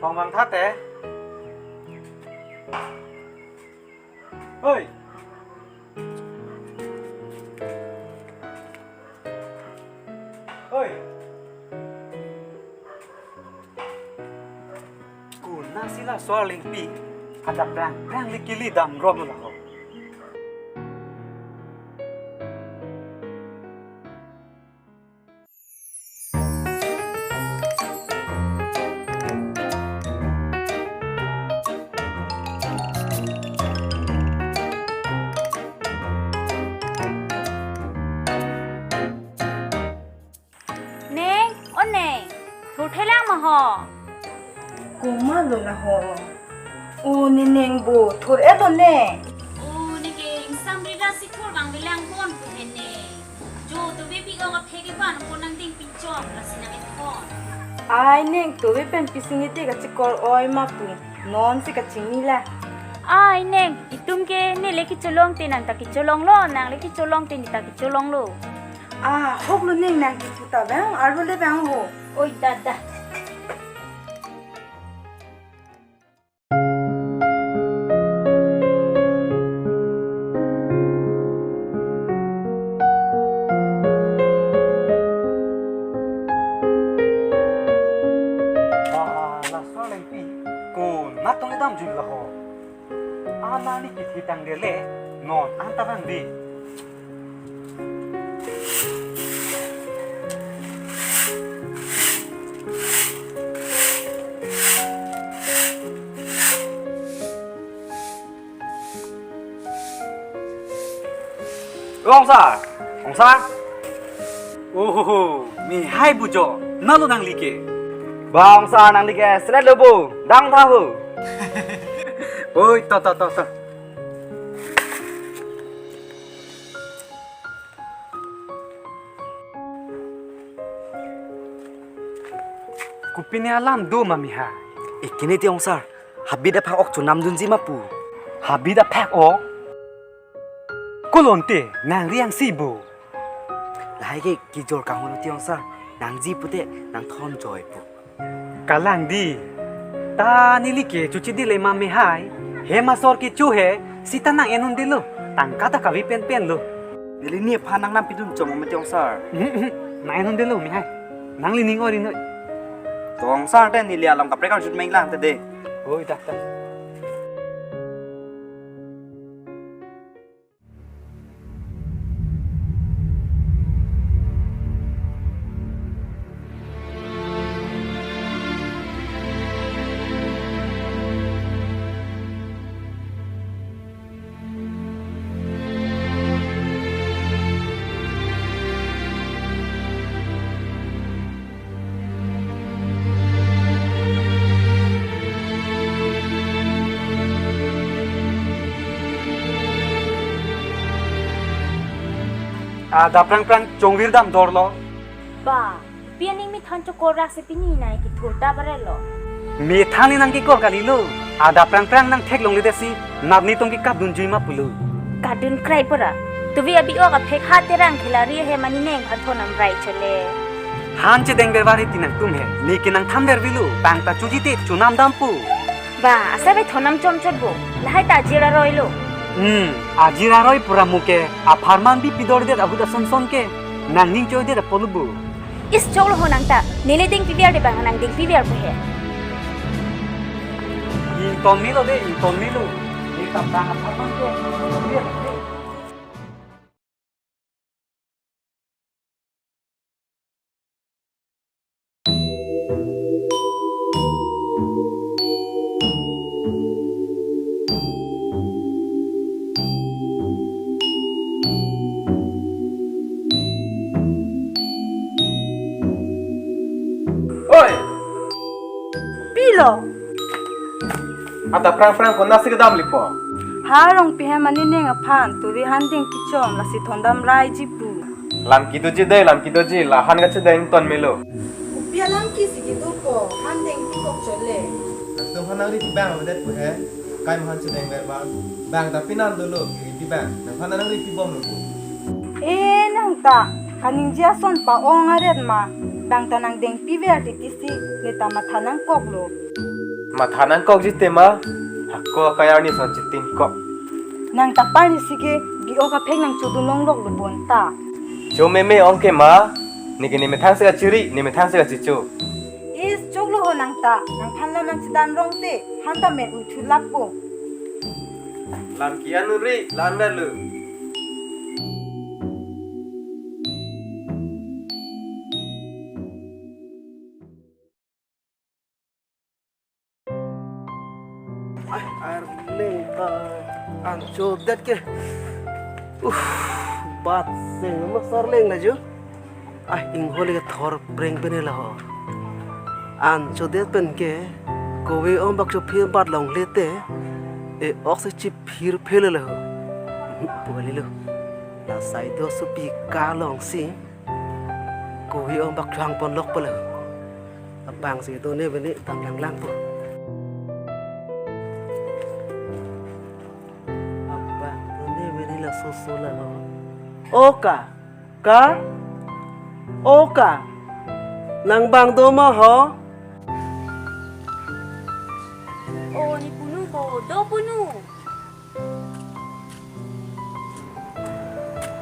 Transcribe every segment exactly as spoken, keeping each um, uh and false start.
Bang bang thate. Hoi. Hoi. Konatsi laso arlengpi adap prang prang le kili dam rom lo ho. Neng, o Neng, thur thelang ma ho? Komat lo la ho? O ne Neng bo, thur-et lo ne. O ne ke ingsam rira si thur bang velang bon pu he Neng. Jo to baby ko ka phege ban ko nang ding pichong la si nang ekon. Ai Neng, to be pen pising ite kachikor oi ma pu. Non si kachini la. Ai Neng, itum ke ne le kicholong te nang ta kicholong lo, nang le kicholong te ne ta kicholong lo. Ah, hok lo Neng, nang kipu ta bang, arlo le bang ho. Oi, da, da. Ah, laso arlengpi, konat tong damjui la ho. Alang ne kithi tangdet le, non an ta bang di. Ongsar, ongsar. Ohoho, mehai bujo, nalo nangli ke. Ba ongsar nangli ke, selet lo bo, dang tha ho. Oi, to, to, to, to. Kopine alam do ma mehai? Ekene ti ongsar, habit aphak ok chonamdunji ma pu. Habit aphak ok? Ko lote, nang riang si bo. Lahai ke kijor kanghu lo ti ongsar, nangji pute nangthon joi pu. Kalang di. Ta neli ke chochidi le ma mehai. Hem asor kecho he, sita nang en un-e lo. Tangka ta kave penpen lo. Neli nephan nang nampidun chom ma ti ongsar. Mhm, mhm. Nang en un-e lo mehai. Nangli ning ori noi. To ongsar te neli alam kaprek arjut menglang te de. Oi, dak, dak. Adap prang prang chongvir dam dor lo. Ba, pi aning methan chokor rak si pini nai kithur ta bare lo. Methan ni nang kikor kali lo. Adap prang prang nang theklongle det si, napni tong kikap dunjui ma pulo. Kadun krai pura. Tuvi abi ok aphek ha terang khilari he mane neng phan thonam rai chole. Han chedeng berbar ti nangtum he. Ne ke nang tham bervilo. Tang ta choji te chonam dampo. Ba, asai bai thonam chomchot bo. Lahai ta ajir aroi lo. Hmm, ajir aroi pura mo ke. Apharman bi pidor det ahut ason son ke. Nangning choi det apolo bo. Is choklo ho nang ta. Neli ding pibiar de bang nang ding pibiar bo he. Ington melo de, ington melo. Ni tam bang apharman ke. Oi! Pilo. Adap prang prang konatsi kedam lipo. Ha Rongpi hem mane neng aphan tuvi han ding kichom lasi thondam raiji pu. Lam kedoji dei, lam kedoji, la han kachedeng ton melo. Kopi alam ke si kedopo, han deng pi kok chole. Nangtum han nangri pi bang avedet pu he. Kai ma han chedeng ver bang. Bang ta pinan dolo, kiri pi bang. Nang han nangri pi bom lo pu. Eh, nang ta, kaningje ason pa-ong aret ma. Bang ta nang deng piver titi si, ne ta matha nangkok lo. Matha nangkokji tema, hako akayar ni son chitingkok. Nang ta parni si ke, bi-o kaphek nangchodun longlok lo bonta. Cho meme ong ke ma, neke ne methang si kachiri, ne methang si kachicho. Is, choklo ho nang ta, nangphan lam nangchedan rong te, han ta men uthulap po. Lam ke-an uri, lam lalu. Ai, arleng ta anchodet ke. Uh, bat seng ma sarleng la ju. Ai, ingholi ke thor preng pen la ho. Anchodet pen ke, kove-om bak chophir bat longle te, e-ok si chiphir phele la ho. Puali lo. La saido supi kalong si. Kove-om bak chohang ponlok pala. Abang si done bene tam langlang po. Abang done bene la soso la ho. O ka, ka, o ka. Nang bang do ma ho? O ni punu ko, do punu.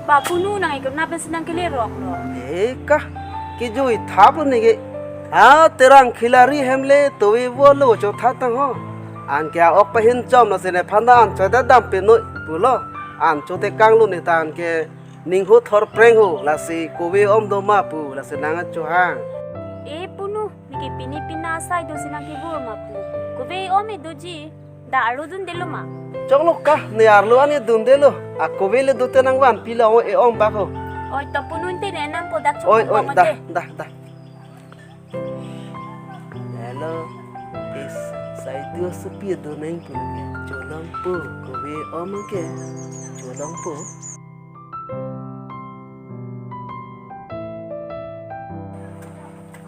Ba punu nang ikut napen senang kelerok lo. Eh ka, kejui thap lo neke. Ah, terang khilari hem le, tovi vo lo chotha tang ho. Anke a-ok pahin chom lo si nephan ta ancho ta dam penoi pulo. Ancho te kang lo ne ta anke ning ho thor preng ho, lasi kove-om do ma pu, lasi nang achohang. Eh punu, neke pini pina asai do si nang kevur ma pu. Kove-om e doji. Da arlo dundelo ma? Choklo ka, ne arlo ani dundelo. Ako vele dute nang vanpi la o e-om bak ho. Oi, to punun te ne nang kodak chok. Oi, oi, ong da, ate. Da, da. Hello. Is, saidu supi do nang pu ke. Cholong po, kove-om ke. Cholong po.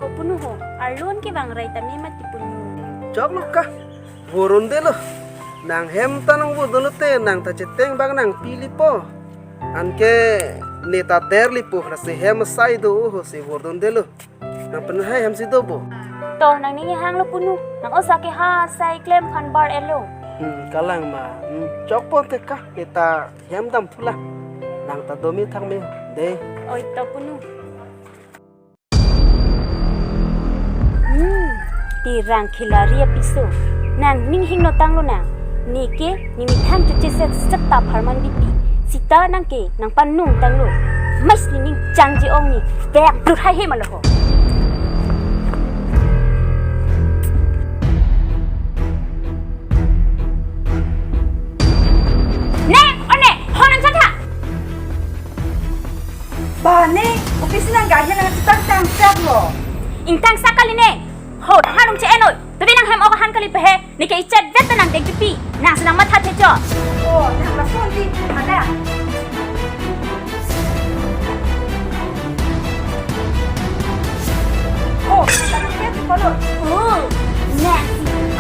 Ho punu ho, arlon ke bang rai tame mati punu. Choklo ka, vurdundelo. Nang hem ta nang vurdunlo te, nang ta cheteng bang nang pilipo. Anke ne ta derlipo, lasi hem asai do ho si vurdundelo. Nang pen hai hem si dopo. To, nang ning hanglo punu, nang osa ke ha asai klem phan bar-et lo. Hmm, kalang ma. Hmm, chokpo te ka, ne ta hem dam thulang. Nang ta domi thang me, de. Oi, to punu. Hmm, terang khilari apiso. Nang ning hingno tanglo nang. Neke, ne methang chuche set set ta pharman bipi. Sita nang ke, nang panung tanglo. Mais ne ning changji ong ne. Bek dur hai he ma lo ho. Ne, o ne, ho nang changha. Ba ne, office nang gahi nang chitang tang sak lo. Ingtang sak kali ne. Ho, hanung che enoi. Tapi nang hem ok han kali pehe. Neke ichet vet nang dek jupi. Nang senang matha thecho. Oh, nang lason di. Ada. Oh, nang vet kolo. Oh, nang.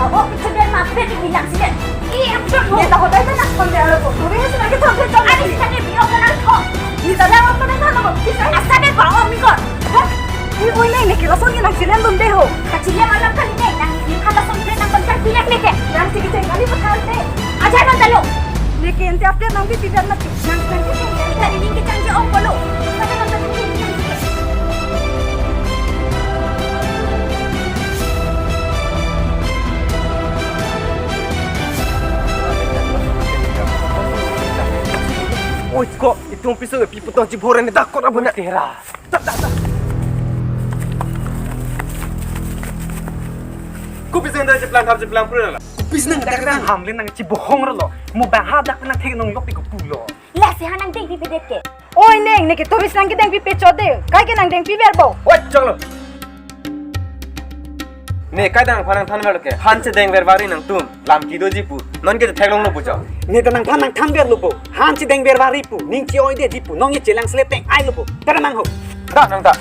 Oh, oh, ichet vet ma vet bilang sini. Iya, betul. Neta hotel na kon de aro ko. Turi hai senang ke thon thecho. Ani senang ke bi-o kenal ko. Neta lewat ko na ko. Bisa. Asa de ba o mi ko. Hah? Ni oi neng, neke lason ke nang chilem dun de ho. Kachilem alam kali ne, nang ni kata son ke nang kontak pilek neke. Nang si kecheng kali pathal te. Ajar nang talo. Neke ente update nang pi pidan mati. Nang nang kecheng kali kali ning kecheng je ong polo. Kata nang talo. Oi, ko, itum piso ke piputon chibore ne dakot abuna. Tera. Kopi seng dak chiplang thap chiplang pura la. Kopi seng dak nang hamlin nang chibohong ra lo. Mo bang hadak nang thek nong yok ti ko pulo. Lasi ha nang dengpi pedet ke. Oi neng, neke tobis nang kedengpi pecho de. Kai ke nang dengpi verbo. Oi, choklo. Ne kai dang phanang than verlo ke. Han chedeng vervari nangtum. Lam kedoji pu. Non ke theklonglo pu cho. Ne ta nangphan nang than verlo po. Han chedeng vervari pu. Ning chi-oi deji pu. Nong ye chelang sleteng ai lo po. Tara nang ho. Da nang da.